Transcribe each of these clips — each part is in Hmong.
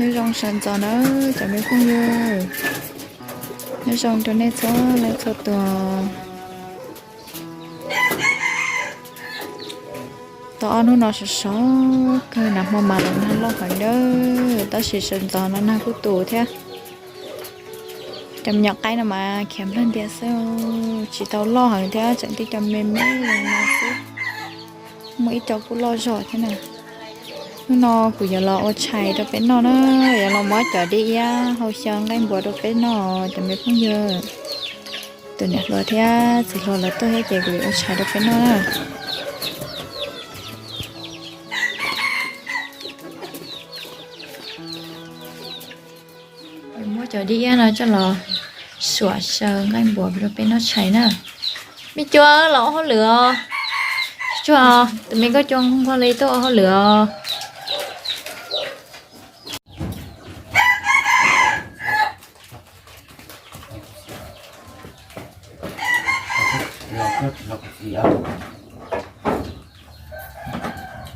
Nyob zoo sawv ntxov nawb cov me phooj ywg, nyob zoo rau nej txhua leej txhua tus. Tau ob hnub no sov sov kawg, nag hmo mas los nag loj heev nawb, tab sis sawv ntxov no nag kuj tus thiab. Cov me nyuam qaib no mas khiav nplawg ntias xwb, tsis tau loj heev thiab, tseem tib co me me li no xwb. Muaj ib co kuj loj zog thiab na. Hnub no kuv yuav los ua tshais rau peb noj na, yuav los muab cov dib iab hau xyaw nqaij npua rau peb noj cov me phooj ywg. Tus niam hluas thiab txiv hluas lawv tuaj thiab ces kuv yuav ua tshais rau peb noj na. Muab cov dib iab no coj los suam xyaw nqaij npua rau peb noj tshais na. Me Cua los ua hauj lwm os. Cua, tus me Nkauj Cua nquag li tuaj ua hauj lwm os.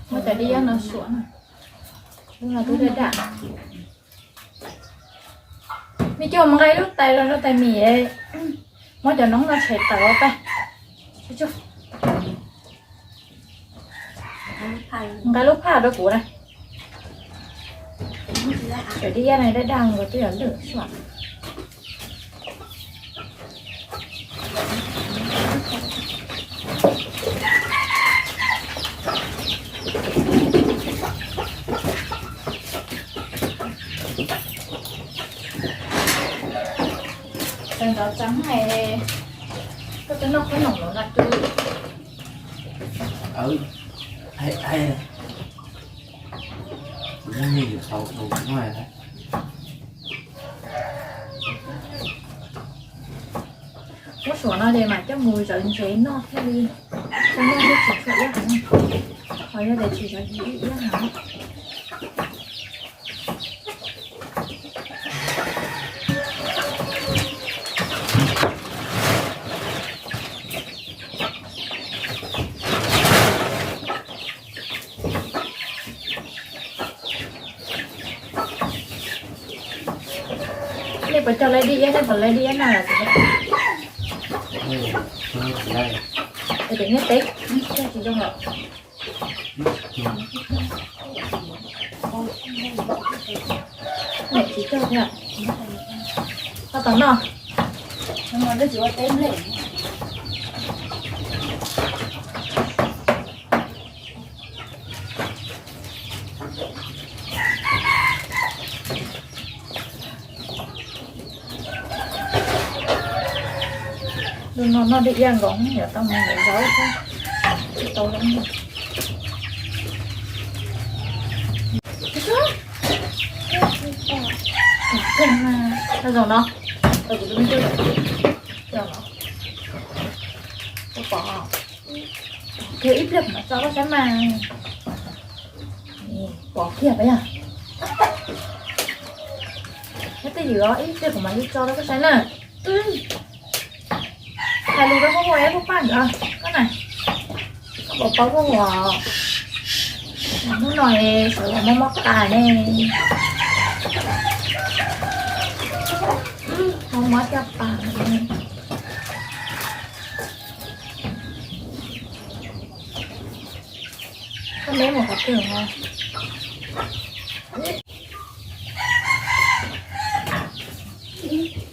Muab cov dib iab no suam, lub no twb daj daj. Me Cua mus nqa lub tais los rau tais mim, muab cov noob no tshem tawm os pab. Nqa lub phaj rau kuv na. Cov dib iab no daj daj nkaus twb yuav lwj suam. Sawv ntxov tseeb hais, koj twb noj qhob noom los no tus. Muab suam no ces mam coj mus zawv ntsev noj thiaj li, coj noj thiaj tsis tshua iab heev, ho yog tias tsis zawv ntsev ib iab heev. Nej puas cog lawv dib iab, nej puas lawv dib iab no lawm? Ces nej teb, tsis zoo lawm. Tsis cog thiab. Koj tau noj. Lub no noj dib iab nkaus, yuav tau mus ntawm zaub thiab, tsis tau zoo. Zoo no, kuv tus me tub zoo no, koj pom, kiag ib pliag kuv mam tso koj saib mas. Pom kiag pas yog, nyob twj ywm os, ib pliag kuv mam li tso rau koj saib na. Hais lus rau koj ua ib puag paj nkawd koj na, koj pom paub koj ua. Hnub no sawv los mob mob qas ne, mob mob caj pas ne. Koj meb mus qhov twg no?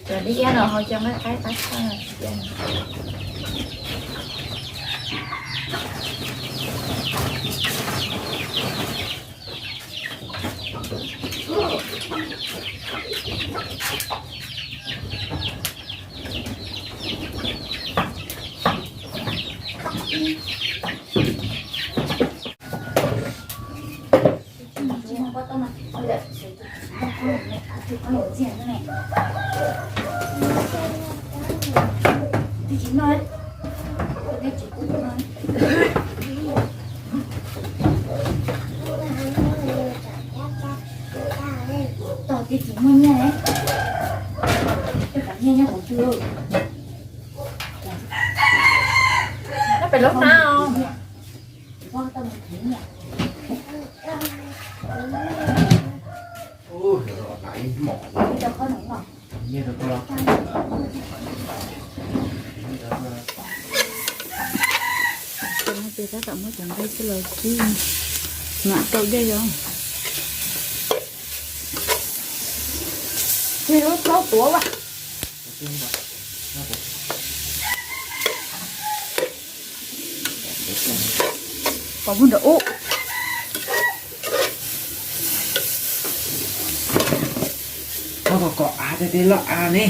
Cov dib iab no ho cov nqaij qaib qab tshaj. Tos tias tsis muaj nyiaj, coj kav nyiaj nyob hauv twg? Nyob pem lub hnab os. Ces tab tom muab cov nqaij coj los kib, mam rau dej os. Kib lub plaub tuav as. Pov pug nram ub. Koj kom av tej tej loj av ne.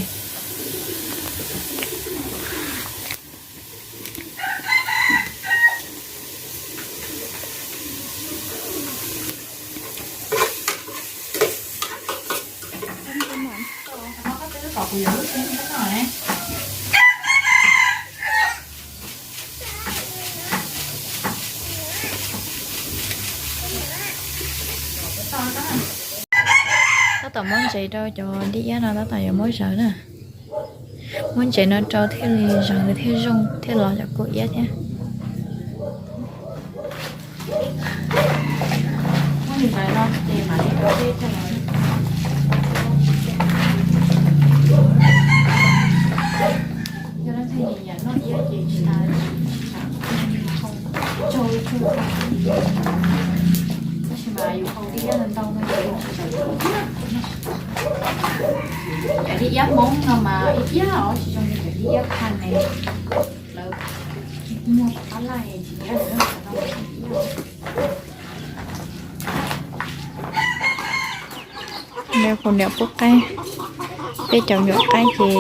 Tab tom muab ntsev rau cov dib iab no tab tom yuav muab zawv na. Muab ntsev no rau thiaj li zawv thiaj zoo thiaj los cov kua iab thiab. Tab sis mas yus hau dib iab ntau ntau no ces yus tsis tau. Cov dib iab Hmoob no mas ib yam os, tsis zoo li cov dib iab Phaj ne. Lawv muag tom qab laj tsis nyiam lawm, qhov no mas ib yam. Neb kuv niam pub qaib, peb cov me nyuam qaib ces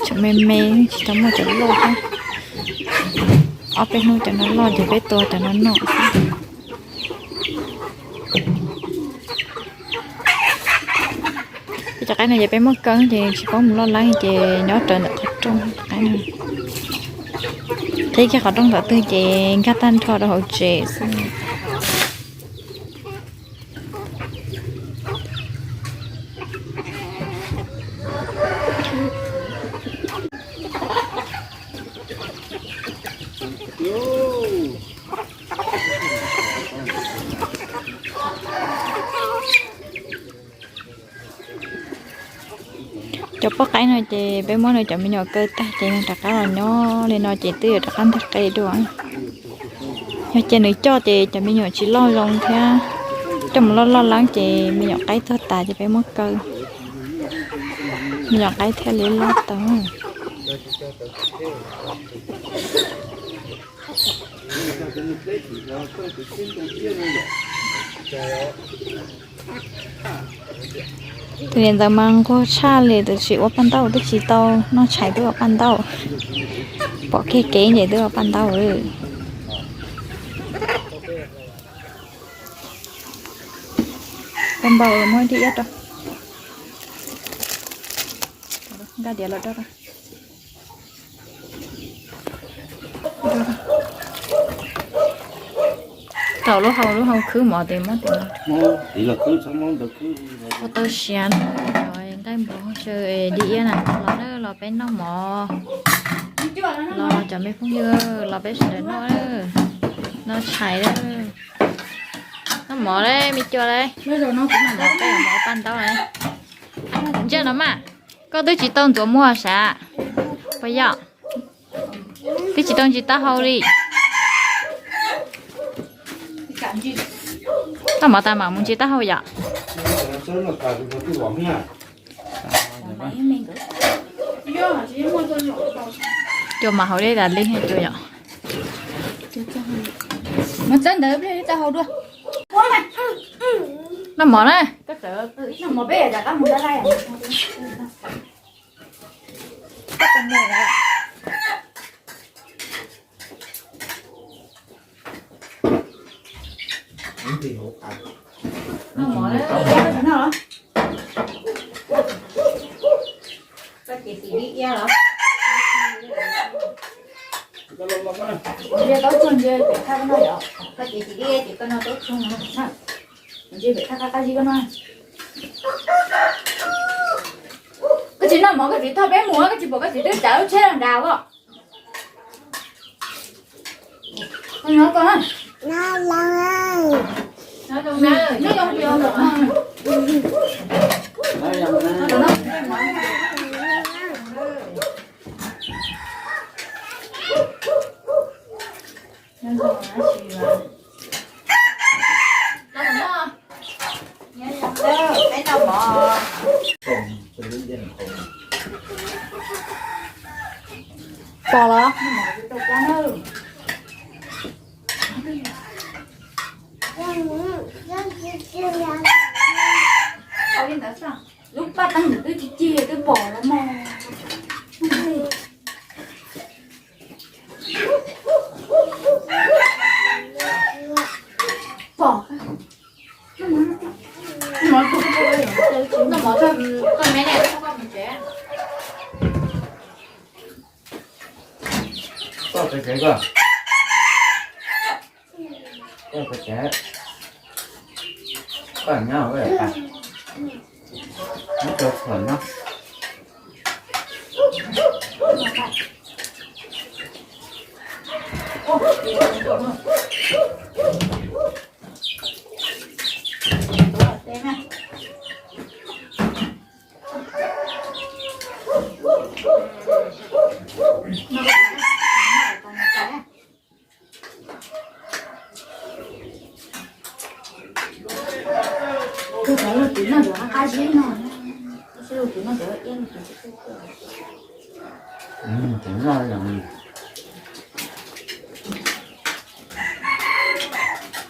tseem me me tsis tau muaj cov loj thiab. Ob peb hnub cov no loj ces peb tua cov no noj xwb. Peb cov qaib no ces peb muab kaw ces tsis paub mus loj leeb ces nyob rawv ntawm qhov rooj qaib no. Qhib kiag qhov rooj tom twg ces nkag tag nrho rau hauv tsev xwb. Cov poj qaib no ces peb muab nws cov me nyuam kaw tag ces nws rov qab los nyob li no ces twb yuav rov qab ntag qe dua. Yog cia nws coj ces cov me nyuam tsis loj zoo thiab, coj mus loj loj leeb ces me nyuam qaib tuag tas ces peb muab kaw, me nyuam qaib thiaj li loj tau. Tus niam ntawd mas nquag tshaj li, tus tsis ua paj ntaub twb tsis tau noj tshais twb ua paj ntaub, pom kiag kev ces twb ua paj ntaub. Paj ntaub muab dib iab rau, nkag diav los rau. Thaum lub hau lub hau khwb mov tes muab tes no. Ua tau siav no, nqaij npua xyaw dib iab na, los na los peb noj mov, los cov me phooj ywg los peb sawv daws noj, noj tshais. Noj mov le me cua le, noj mov peb mov paj ntaub le. Ntsej no mas, koj twb tsis tau ntxuav muag sav, puas yog? Twb tsis tau ntsis taub hau li. Noj mov tas mam mus ntsis taub hau yom. Cua mas haus dej tas li cua yom. Mus txawb ntawd ib pliag taub hau dua. Noj mov na. Ntsia taub tsuag ntsia pem thaj koj noj yom. Koj txiv xis dib ces koj noj taub tsuag no. Ntsia pem thaj qab qab zib koj noj. Koj tsis noj mov koj txiv thauj peb mus, koj tsis pom koj txiv twb tsav lub tsheb los nrad os. Noj koj. Noj zoo, noj zoo. Pom los? Lub paj teeb twb ci cig twb pom los mog. Pom. Koj pes tsev, koj, koj pes tsev, koj nyob ua pa, muab cov khuam no. Tus cov lug twv noj cov qab zib no, tus cov lug twv noj cov iab no.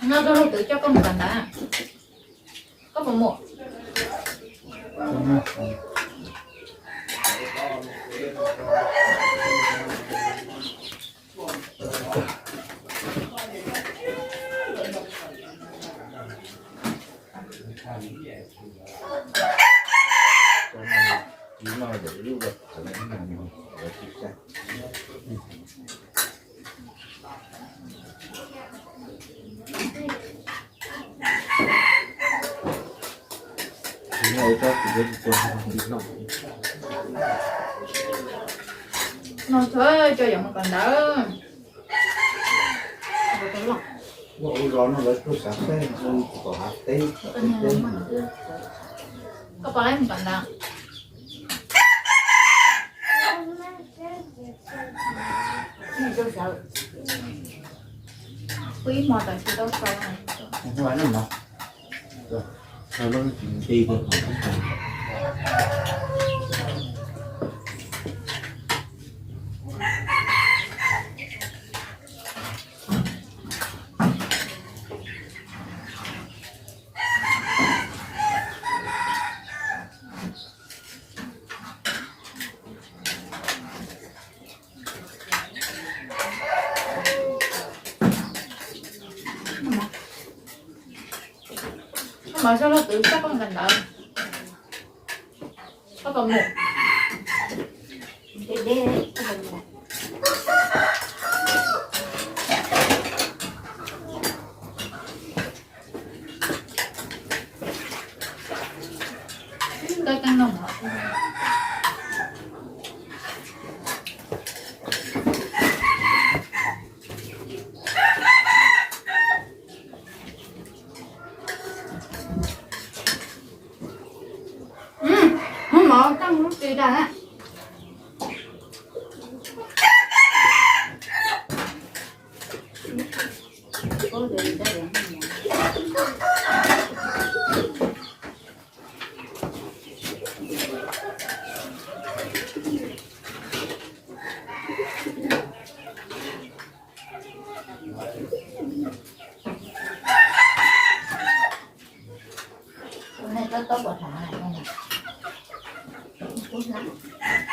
Noj coj lug twv coj koj mus kawm ntawv, koj puas mus? No txhua cov yuav mus kawm ntawv. Koj puas laib mus kawm ntawv? Kuv ib hmo tawm tsis tau sau. Koj mam coj lug twv coj koj mus kawm ntawv. Koj puas mus? Hnub no coj lub tsis dag na.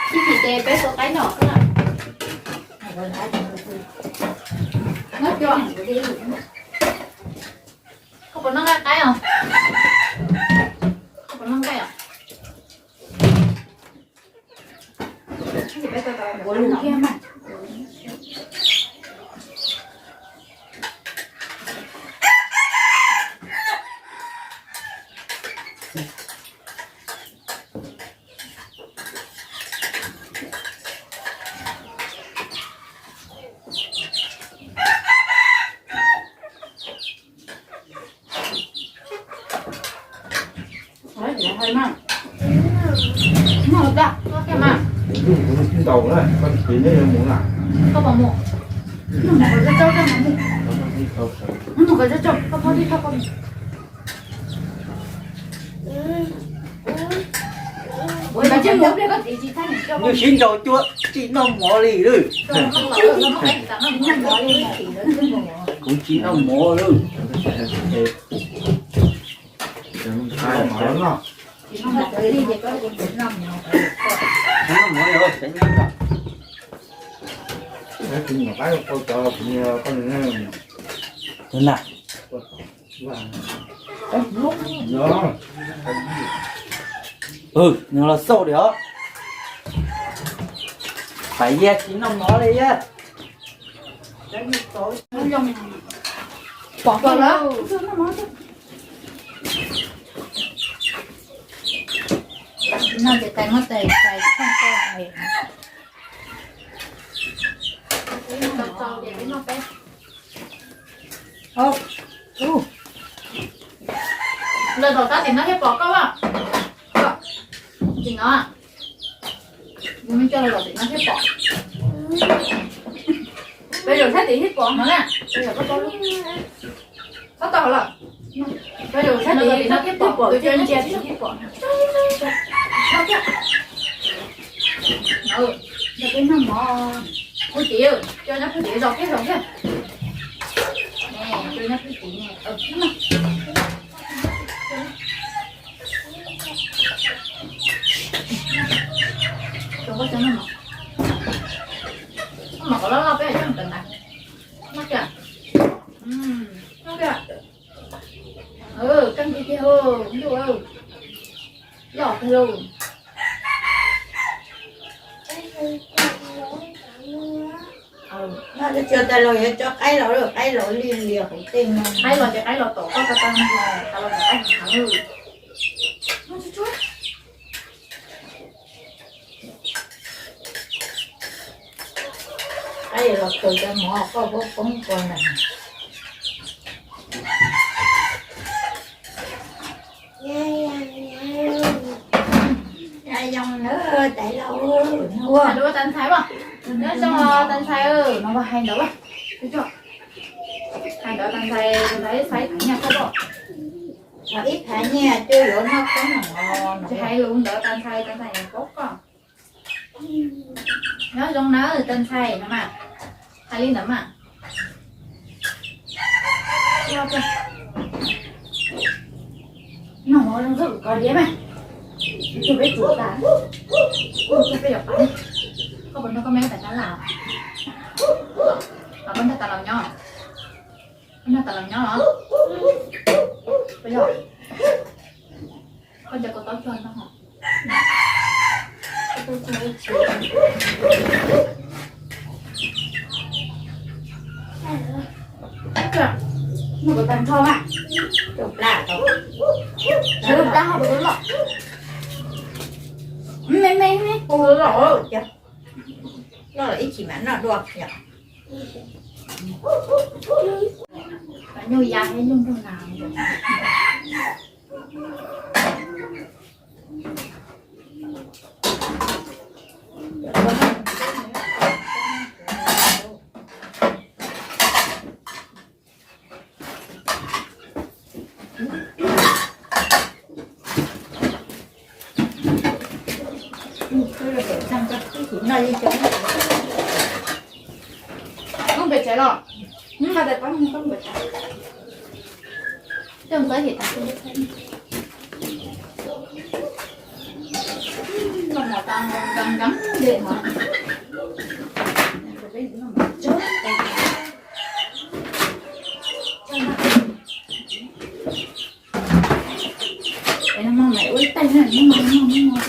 Ib chim ces peb tua qaib noj. Koj puas noj nqaij qaib os? Koj puas noj nqaij os? Ua lus thiab mas. Ntau na, koj tsis neb yuav mus na. Koj puas mus? Mus kom tsaug tsaug, mus kom tsaug tsaug, koj phob tib thauj koj mus. Nyuj siv nrau cuab tsis noj mov li lawm. Kuv tsis noj mov lawm. Noj mov li, tseem noj. Tus na. Nws los xauj li os. Pais yag tsis noj mov li yag. Pom koj lawm. No ces tais muab tais tais thooj koj. Lawv zaum sab tim no thiaj pom koj a. Tim no. Yus me coj lawv zaum tim no thiaj pom. Peb zaum sab tim thiaj pom no na. Txhob tau lawm. Peb zaum sab tim no thiaj pom, tus coj ntsia tim thiaj pom. Nrog peb noj mov. Pub tim, coj nyob pub tim, zaum kiag zaum kiag. Coj nyob pub tim ne. Mov kom loj loj peb coj mus tawm ntawd. Noj kiag. Noj kiag. Kab kiag, ntuj, loj kawg lauj. Noj tag los yuav tso qaib los, qaib los liaj liaj hauv tej no. Qaib los ces qaib los tom koj tag tag, tas los tom qaib heev heev. Qaib los khaws cov mov koj poob poob ko ntag. Zoo na, tais laus, nyob zoo tas ntxhais, nyob zoo tas ntxhais, no hais ntawd, hais ntawd tas ntxhais, tas ntxhais ib phav nyiaj koj pom. Ib phav nyiaj twb yuav noj koob no, tsis hais lus ntawd tas ntxhais, tas ntxhais paub koj. Nyob zoo nawb tas ntxhais no mas, hais li ntawd mas. Noj mov zoo xwb kuv kov liab mas. Tsuag peb tsuag tas, tsuag peb yog pab. Koj puas nrog koj me tas tab laj? Koj nrog tas laus nyob, koj nrog tas laus nyob los? Puas yog? Koj ncaws koj taub cog no. Noj kuv tag nrho mas. Cov plab tau, cov plab ho kuv loj. Me me me kuv loj, loj los ib chim mas noj dua yom. Nyuj ya thiab nyuj nrog nas. Koj pem tsev los? Koj pem tsev, koj pem tsev. Coj ntxawb ces tas. Noj mov tas nkees nkees li mas. Es no mas maiv ua ib tais na, no mas no mas no mas.